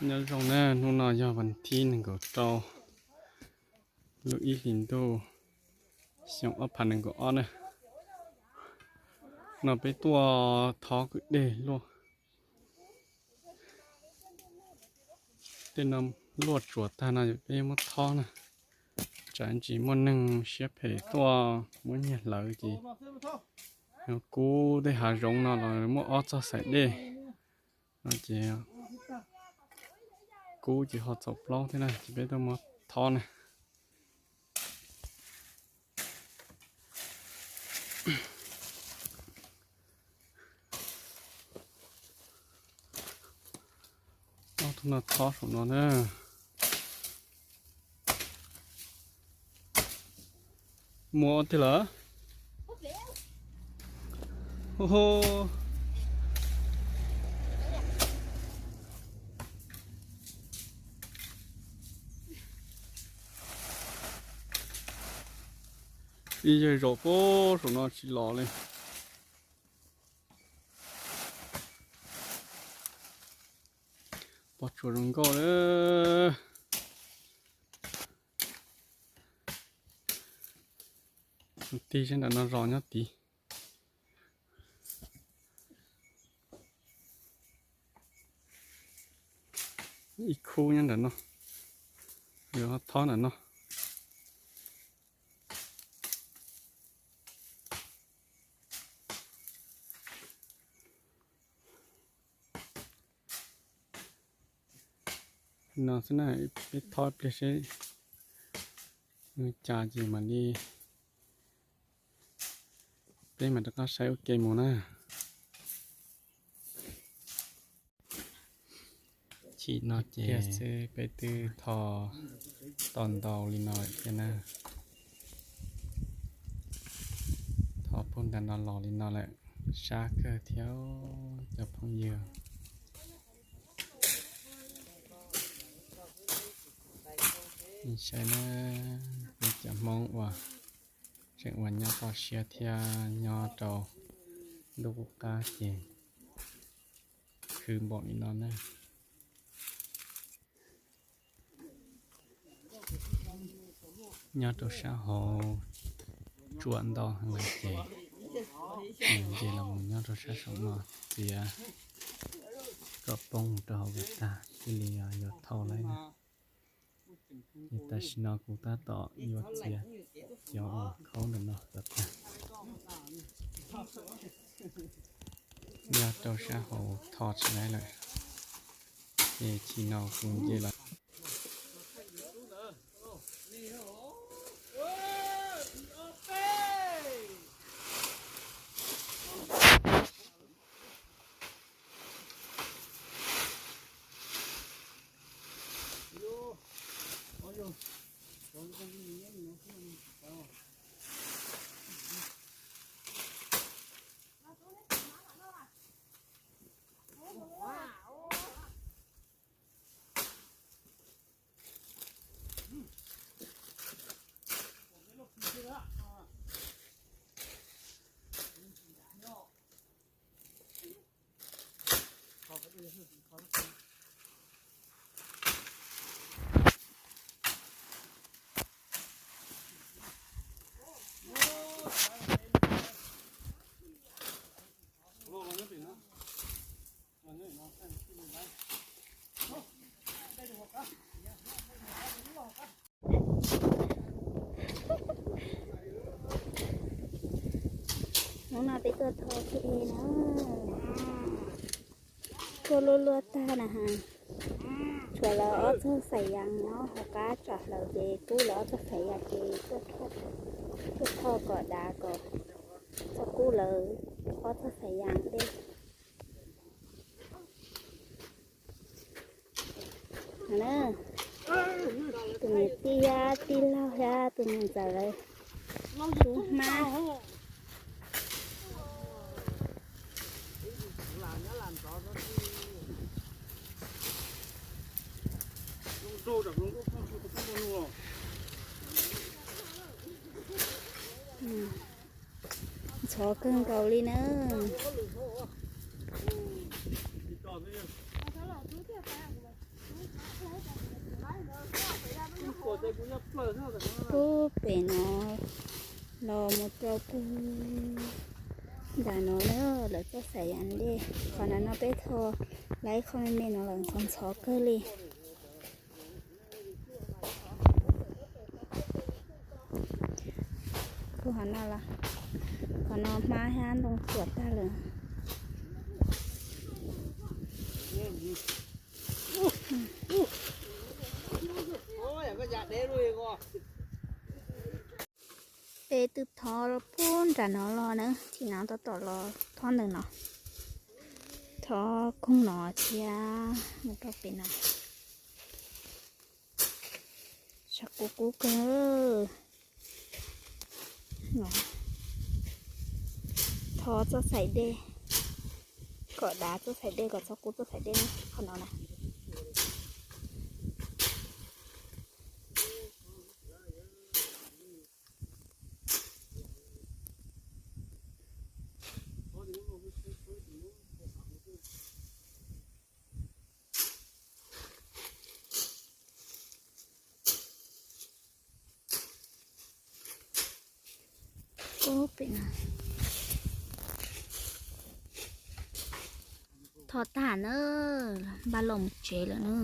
Nyob zoo na, hnub no yog vas thib nees nkaum rau lub ib hlis ntuj xyoo ob phav nees nkaum ob na. No peb tuaj thob kwj dej luaj. Tej no luaj tsuas tag no peb muab thob na. Tsam ntsis muaj neeg siab phem tuaj muab nyiag hlawv ces kub tej hav zoov no los muaj ob txoj xaim dej no ces kub ces ho txaus plaub thiab na, ces peb tuaj muab thob na. Ob tug no thob saum no na. Muaj tiag lawm. Ib yawg zaum puag saum no tsis los li. Pom tsuas zoo nkauj lawm. Tig sab nram no zos nyob tid. Ib khub nyob nram no, yuav thob nram no. No xwb na, peb thob ib pliag seb nws cas ces mam li, peb mam rov qab saib ua ke mus na. Chim no ces xwb peb twb tho tau ntau li no lawm thiab na. Tho puag nram no los li no lawm, sab kawg thiab cov phooj ywg. Saib na, peb cov Hmoob uas tseem uas nyob toj siab thiab nyob rau ntuj qub qab ces khwv npaum li no na. Nyob rau sab hauv tsuas ntau heev lawm ces nws nce los mus nyob rau sab saum no txiav kom poob mus rau hauv vaj tag thiaj li yuav thauj laib na. Ces tam sim no kuv tab tom yuav txiav cov uas khaub ntawm no kom tag. Nyob rau sab hauv tho tsis laib lawm, ces chim no kuv nce los. Hnub no peb tuaj tho thiab na, tuaj luaj luaj tag na ha. Tshuav lawv ob txoj xaim yas nyob hauv qab tsom hlawv ces kub lawv ob txoj xaim yas ces tuaj tho kom dav kom txhob kub lawv ob txoj xaim yas dej. Tus niam tij thiab tij laug thiab tus niam ntxawm lawv tub hmab. Ntxhov kawg nkaus li na. Pub pem no los mus rau pug nram no na, lawv txoj xaim yas dej. Qhov no no peb tho lawv ib qho me me no lawm ntxhov ntxhov kawg li. Pub qhov no los, qhov no hmab thiab ntoo tsuam tag lawm. Peb twb thov pub nram no los na, tsis no tab tom los thov ntawm no, thov koog no thiab mus rau pem no. Sab kub kub kawg. Thov txoj xaim dej, kom dav txoj xaim dej, kom txhob kub txoj xaim dej na, qhov no na. Ub, pem no thov tag na, npaj los mus tsev lawm na.